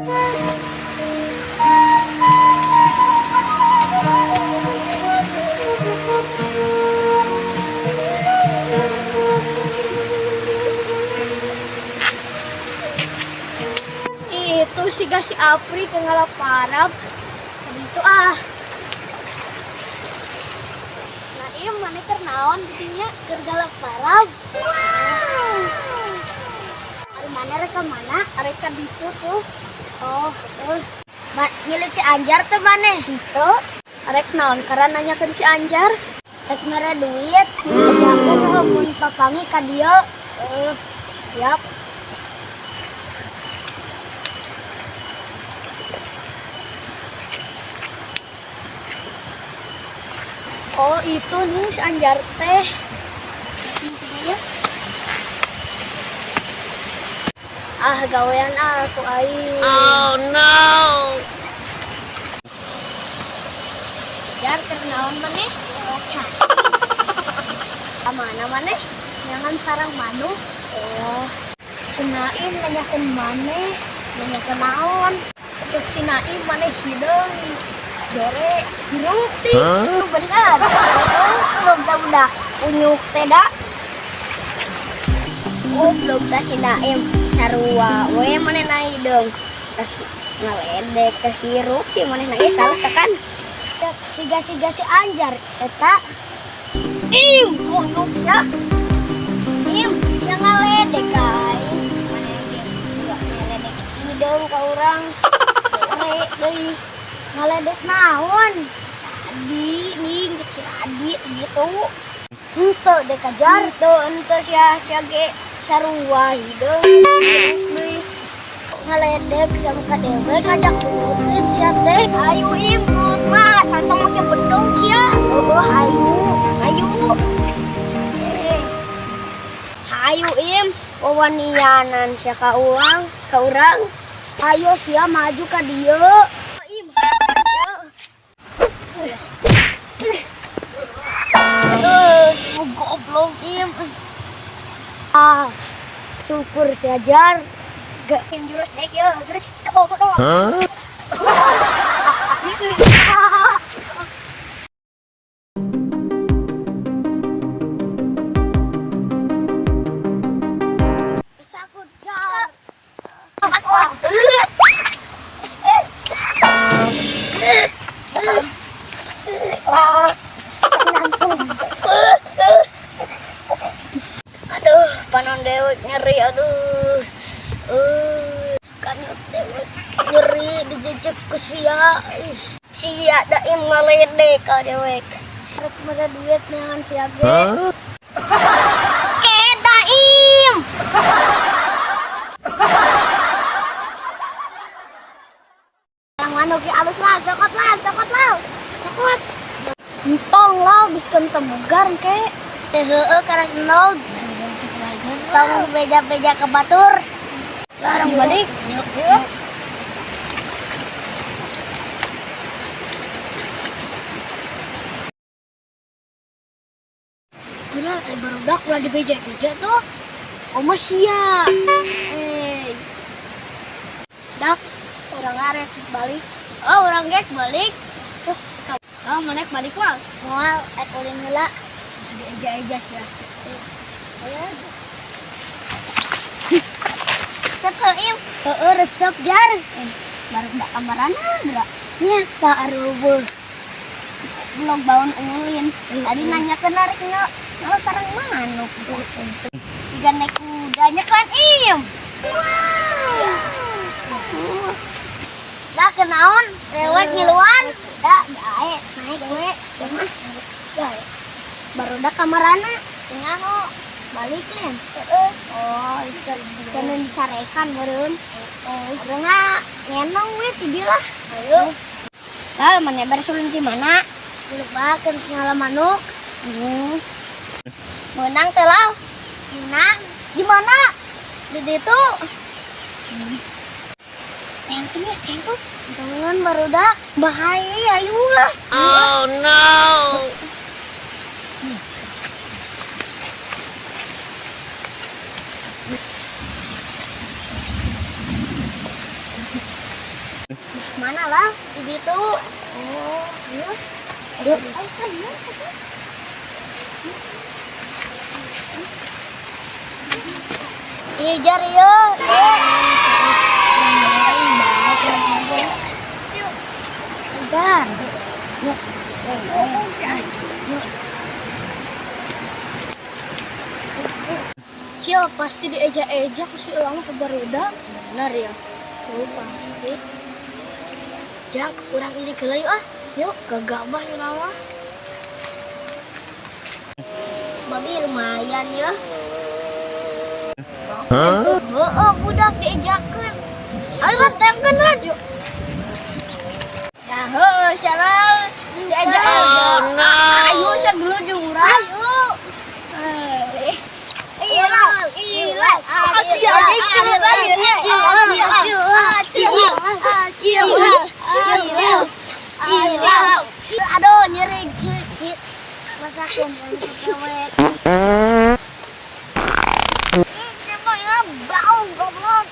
Itu si si Apri ke ngalaparab. Itu ah. Nah, iya mana keur naon didinya keur galaparab. Wow. Ari mana rek ka mana? Arek ka ditu tuh. Oh, heeh. Ngilik si Anjar tuh maneh? Henteu. Arek naon karena nanyakeun si Anjar. Rek mere duit. Aku mun papangi ka dieu. Heeh. Siap. Oh, itu nih si Anjar teh. Ya. Ah, gawean ah ku aing. Oh no! Jar, keur naon maneh? Baca. Ka mana maneh? Jangan sarang manuk. Oh. Si Naim nanyakeun maneh, nanyakeun naon? Cek si Naim maneh hideung. Bere hirup teh. Huh? Bener. Oh, belum tahu dah. Unyuk teh da. Oh, belum tah si Naim sarua we maneh na hideung. Teh ngaledek teh hirup teh maneh na ieu salah teh kan? Siga-siga si Anjar eta. Im, kunyuk sia. Im, sia ngaledek ka aing. Maneh ge ngaledek hideung ka urang. Bere deui. Ngaledek naon? Tadi nih cek si Adi gitu. Henteu dek kajar, henteu henteu sia sia ge sarua hideung deui. Ngaledek sama ka dewek ngajak gelutin sia teh. Ayo im, gelut mah santong make bedog sia. Oh, hayu. Hayu. Eh. Hayu im, wawanianan sia ka urang, ka urang. Ayo sia maju ka dieu. Im. Terus, goblok im. Ah, syukur sia jar. Gak im jurus dek ya, terus ke bawah doang. Huh? Sakut jar. Aduh, panon dewek nyeri, aduh. Kanyut dewek nyeri dijejek ku sia. Ih, sia da im ngaledek ka dewek. Rek mere duit neangan sia ge. Huh? Keda im. Yang manuk ge alus lah, cokot lah, cokot lah. Cokot. Entong lah, biskeun temugar ke. Heeh, karek endog. Tong beja-beja ke batur. Barang balik. Yuk. Gila, barudak ulah dibeja-beja tuh. Omo sia. Eh. Dak, urang arek balik. Oh, urang gek balik. Oh, manek balik wal. Moal, ek ulin heula. Dieja-eja sia. Ayo. Resep heuh im. Heeh, resep jar. Eh, barudak kamarana geura. Nya ka areuweuh. Belum bangun ulin. Tadi nanya ke narik nya sareng manuk. Siga naik kuda nya kan im. Dah kenaon, lewat ngiluan. Dah, dae, naik we. Dae. Barudak kamarana. Nyaho. Balik len. Heeh. Oh, sana dicarekan meureun. Heeh. Urang ngenong we ti dieu lah. Ayo. Lah, mana beres ulin di mana? Dilebakeun segala manuk. Menang teh lah. Menang. Di mana? Di ditu. Yang ini, yang itu. Jangan barudak. Bahaya, ayo lah. Oh no! Mana lah di ditu. Oh, ayo. Ayo, ayo, ayo, ayo. Iya, jar yo. Bentar. Yuk. Yuk. Cil, pasti dieja-eja ku si Elang ke barudak. Bener ya. Oh, pasti. Jak, kurang ini geuleuh yuk ah. Yuk, gagabah yuk nama. Babi lumayan ya. Huh? Heeh, budak diejakeun. Ayo Ran, tangkeun Ran. Yuk. Ya heuh, salah diejak. Oh no! Ayo sageuleuh jeung urang. Ayo. Ilang, ilang. Aduh, nyeri. Masakin cewek. Ih, siapa ya? Bau, goblok.